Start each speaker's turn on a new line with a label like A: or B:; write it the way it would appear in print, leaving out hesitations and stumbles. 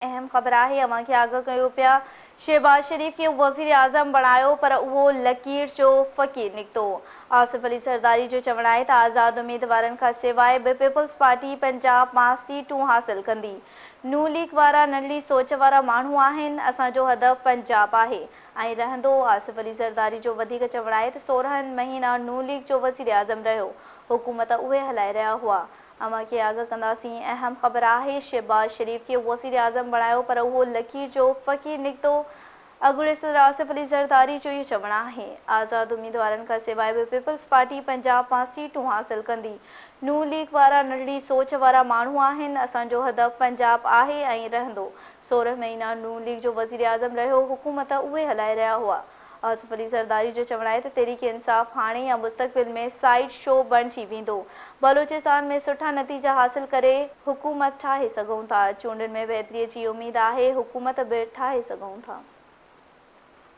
A: اهم خبر آهي اوهان کي آگاهه ڪيون پيا شهباز شريف کي وزيراعظم بڻايو پر اهو لڪير جو فقير نڪتو. آصف علي زرداري جو چوڻ آهي ته آزاد اميدوارن کان سواء به پيپلز پارٽي پنجاب مان سيٽون حاصل ڪندي. نون ليگ وارا ننڍڙي سوچ وارا ماڻهو آهن، اسان جو هدف پنجاب آهي ۽ رهندو. آصف علي زرداري جو وڌيڪ چوڻ آهي ته 16 مهينا نون ليگ جو وزيراعظم رهيو، حڪومت اهي هلائي رهيا هئا. اوهان کي آگاهه ڪنداسين. اهم خبر آهي شهباز شريف کي وزيراعظم بڻايو پر اهو لڪير جو فقير نڪتو. اڳوڻي صدر آصف علي زرداري جو اهو چوڻ آهي. آزاد اميدوارن کان سواء به پيپلز پارٽي پنجاب مان سيٽون حاصل ڪندي. نون ليگ وارا ننڍڙي سوچ وارا ماڻهو آهن، اسان جو هدف پنجاب آهي ۽ رهندو. 16 مهينا نون ليگ جو وزيراعظم رهيو، حڪومت اهي هلائي رهيا هئا. آصف علي زرداري جو چوڻ آهي ته تحريڪ انصاف هاڻي يا مستقبل ۾ سائيڊ شو بڻجي ويندو، بلوچستان ۾ سٺا نتيجا حاصل ڪري حڪومت ٺاهي سگهون ٿا، چونڊن ۾ بهتري جي اميد آهي، حڪومت به ٺاهي سگهون ٿا.